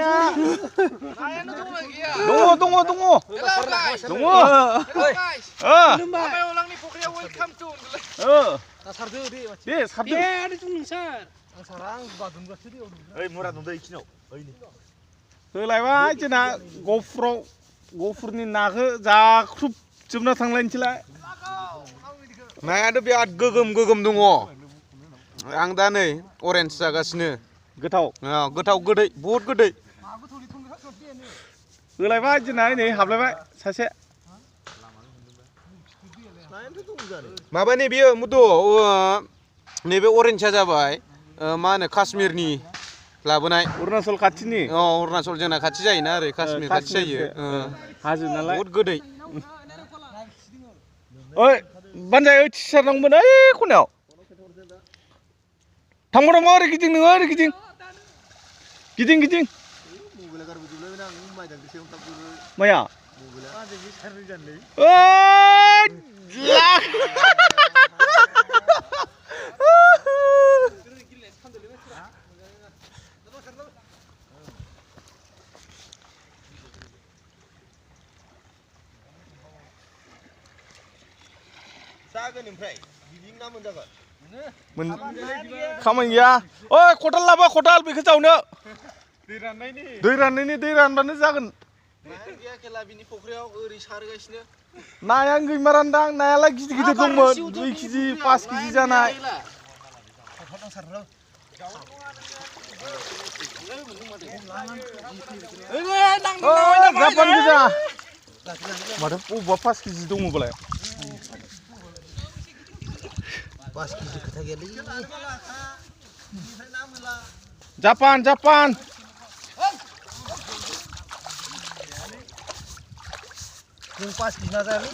Ya. Nayan na lagi ya. Tunggu. Hello guys. Tunggu. Hello guys. Apa ulang nih pokoknya welcome to. Sardo di. Deh, sabtu. Ada cuma sar. Ang sarang badun gua sih. Murad nonton ikhinaw. Ini. होलायबाय जोंना गफुरनि नाखौ जाख्रुब जोबना थांलायनोसैलाय नायाथ' बिराद गोगोम दङ आं दा नै अरेन्ज जागासिनो गोथाव गोथाव गोदै बहुद गोदै होलायबाय जोंना नै हाबलायबाय सासे माबानि बियो मुदु नैबे अरेन्जआ जाबाय मा होनो काश्मीरनि लाबोनाय अरुणाचल खाथिनि अरुणाचल जोंना खाथि जायोना ओरै काश्मीर खाथि जायो हाजो नालाय बहुद गोदै ओइ बानजाय ओइ थिसारनांगौमोन ओइ खनायाव थांबाव ओरै गिदिं नोङो ओरै गिदिं माया जागोन ओमफ्राय बिदिं ना मोनजागोन खामानि गैया ओइ खदाल लाबा खदाल बेखौ जावनो दै रानबानो जागोन गैया खेला बिनि फख्रियाव ओरै सारगासिनो नाया गैमारान्दां नायालाय गिदिर दंमोन 2 केजि 5 केजि जानाय जापान गोजा माथो बबेबा 5 केजि दङबालाय बास गिदिर खोथा गैयालै जापान जों 5 केजि ना जायालै